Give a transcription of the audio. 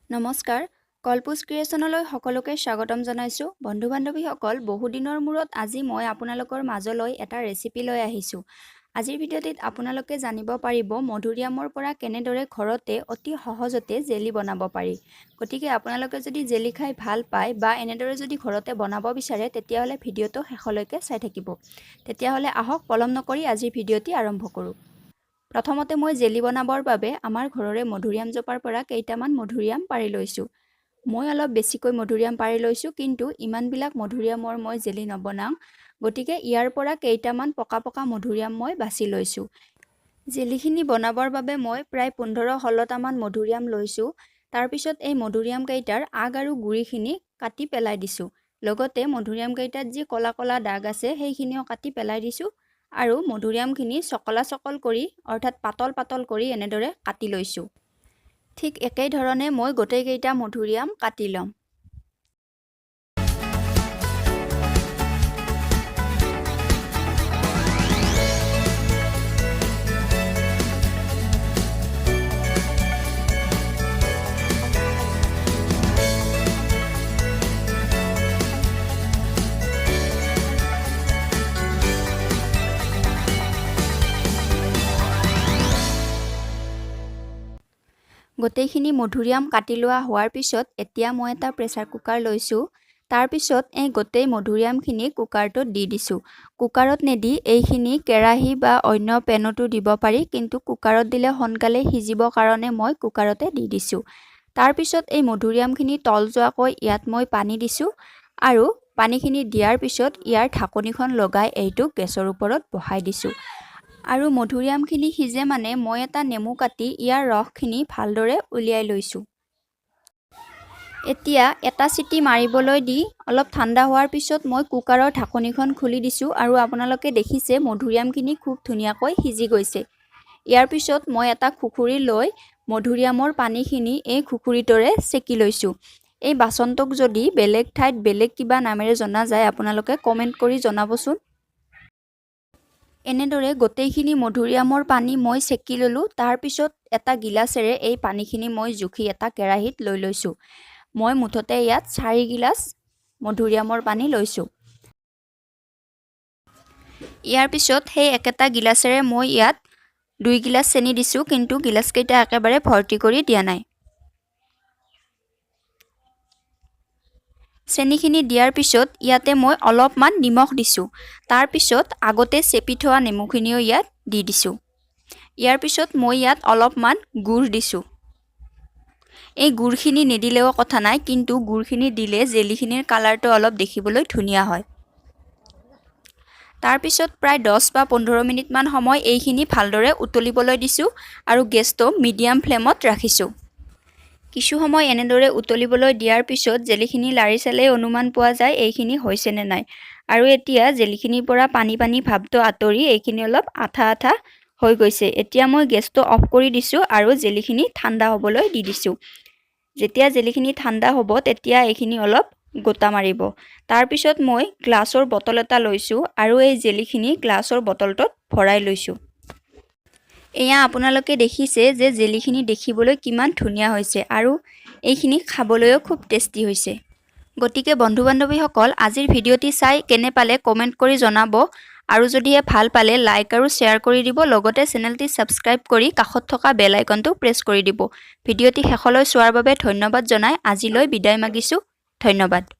নমস্কাৰ, কলপোজ ক্ৰিয়েশ্যনলৈ সকলোকে স্বাগতম জনাইছোঁ। বন্ধু বান্ধৱীসকল, বহুদিনৰ মূৰত আজি মই আপোনালোকৰ মাজলৈ এটা ৰেচিপি লৈ আহিছোঁ। আজিৰ ভিডিঅ'টিত আপোনালোকে জানিব পাৰিব মধুৰিআমৰ পৰা কেনেদৰে ঘৰতে অতি সহজতে জেলি বনাব পাৰি। গতিকে আপোনালোকে যদি জেলি খাই ভাল পায় বা এনেদৰে যদি ঘৰতে বনাব বিচাৰে, তেতিয়াহ'লে ভিডিঅ'টো শেষলৈকে চাই থাকিব। তেতিয়াহ'লে আহক, পলম নকৰি আজিৰ ভিডিঅ'টি আৰম্ভ কৰোঁ। প্ৰথমতে মই জেলি বনাবৰ বাবে আমাৰ ঘৰৰে মধুৰিআমজোপাৰ পৰা কেইটামান মধুৰিআম পাৰি লৈছোঁ। মই অলপ বেছিকৈ মধুৰিআম পাৰি লৈছোঁ, কিন্তু ইমানবিলাক মধুৰিআমৰ মই জেলি নবনাওঁ। গতিকে ইয়াৰ পৰা কেইটামান পকা পকা মধুৰিআম মই বাছি লৈছোঁ। জেলিখিনি বনাবৰ বাবে মই প্ৰায় 15-16টামান মধুৰিআম লৈছোঁ। তাৰপিছত এই মধুৰিআম কেইটাৰ আগ আৰু গুৰিখিনি কাটি পেলাই দিছোঁ। লগতে মধুৰিআম কেইটাত যি ক'লা ক'লা দাগ আছে, সেইখিনিও কাটি পেলাই দিছোঁ আৰু মধুৰিআমখিনি চকলা চকল কৰি, অৰ্থাৎ পাতল পাতল কৰি এনেদৰে কাটি লৈছোঁ। ঠিক একেধৰণে মই গোটেইকেইটা মধুৰিআম কাটি ল'ম। গোটেইখিনি মধুৰিআম কাটি লোৱা হোৱাৰ পিছত এতিয়া মই এটা প্ৰেছাৰ কুকাৰ লৈছোঁ। তাৰপিছত এই গোটেই মধুৰিআমখিনি কুকাৰটোত দি দিছোঁ। কুকাৰত নিদি এইখিনি কেৰাহী বা অন্য পেনতো দিব পাৰি, কিন্তু কুকাৰত দিলে সোনকালে সিজিবৰ কাৰণে মই কুকাৰতে দি দিছোঁ। তাৰপিছত এই মধুৰিআমখিনি তল যোৱাকৈ ইয়াত মই পানী দিছোঁ আৰু পানীখিনি দিয়াৰ পিছত ইয়াৰ ঢাকনিখন লগাই এইটো গেছৰ ওপৰত বহাই দিছোঁ। আৰু মধুৰিআমখিনি সিজে মানে মই এটা নেমু কাটি ইয়াৰ ৰসখিনি ভালদৰে উলিয়াই লৈছোঁ। এতিয়া এটা চিটি মাৰিবলৈ দি অলপ ঠাণ্ডা হোৱাৰ পিছত মই কুকাৰৰ ঢাকনিখন খুলি দিছোঁ আৰু আপোনালোকে দেখিছে মধুৰিআমখিনি খুব ধুনীয়াকৈ সিজি গৈছে। ইয়াৰ পিছত মই এটা খুখুৰি লৈ মধুৰিআমৰ পানীখিনি এই খুখুৰিটোৰে চেকি লৈছোঁ। এই বাচনটোক যদি বেলেগ ঠাইত বেলেগ কিবা নামেৰে জনা যায়, আপোনালোকে কমেণ্ট কৰি জনাবচোন। এনেদৰে গোটেইখিনি মধুৰিআমৰ পানী মই চেকি ল'লোঁ। তাৰপিছত এটা গিলাচেৰে এই পানীখিনি মই জুখি এটা কেৰাহীত লৈ লৈছোঁ। মই মুঠতে ইয়াত 4 গিলাচ মধুৰিআমৰ পানী লৈছোঁ। ইয়াৰ পিছত সেই একেটা গিলাচেৰে মই ইয়াত 2 গিলাচ চেনি দিছোঁ, কিন্তু গিলাচকেইটা একেবাৰে ভৰ্তি কৰি দিয়া নাই। চেনিখিনি দিয়াৰ পিছত ইয়াতে মই অলপমান নিমখ দিছোঁ। তাৰপিছত আগতে চেপি থোৱা নেমুখিনিও ইয়াত দি দিছোঁ। ইয়াৰ পিছত মই ইয়াত অলপমান গুড় দিছোঁ। এই গুড়খিনি নিদিলেও কথা নাই, কিন্তু গুড়খিনি দিলে জেলিখিনিৰ কালাৰটো অলপ দেখিবলৈ ধুনীয়া হয়। তাৰপিছত প্ৰায় 10 বা 15 মিনিটমান সময় এইখিনি ভালদৰে উতলিবলৈ দিছোঁ আৰু গেছটো মিডিয়াম ফ্লেমত ৰাখিছোঁ। কিছু সময় এনেদৰে উতলিবলৈ দিয়াৰ পিছত জেলিখিনি লাৰি চালেই অনুমান পোৱা যায় এইখিনি হৈছেনে নাই। আৰু এতিয়া জেলিখিনিৰ পৰা পানী পানী ভাৱটো আঁতৰি এইখিনি অলপ আঠা আঠা হৈ গৈছে। এতিয়া মই গেছটো অফ কৰি দিছোঁ আৰু জেলিখিনি ঠাণ্ডা হ'বলৈ দি দিছোঁ। যেতিয়া জেলিখিনি ঠাণ্ডা হ'ব, তেতিয়া এইখিনি অলপ গোটা মাৰিব। তাৰপিছত মই গ্লাছৰ বটল এটা লৈছোঁ আৰু এই জেলিখিনি গ্লাছৰ বটলটোত ভৰাই লৈছোঁ। এয়া আপোনালোকে দেখিছে যে জেলিখিনি দেখিবলৈ কিমান ধুনীয়া হৈছে আৰু এইখিনি খাবলৈও খুব টেষ্টি হৈছে। গতিকে বন্ধু বান্ধৱীসকল, আজিৰ ভিডিঅ'টি চাই কেনে পালে কমেণ্ট কৰি জনাব আৰু যদিহে ভাল পালে লাইক আৰু শ্বেয়াৰ কৰি দিব। লগতে চেনেলটি ছাবস্ক্ৰাইব কৰি কাষত থকা বেল আইকনটো প্ৰেছ কৰি দিব। ভিডিঅ'টি শেষলৈ চোৱাৰ বাবে ধন্যবাদ জনাই আজিলৈ বিদায় মাগিছোঁ। ধন্যবাদ।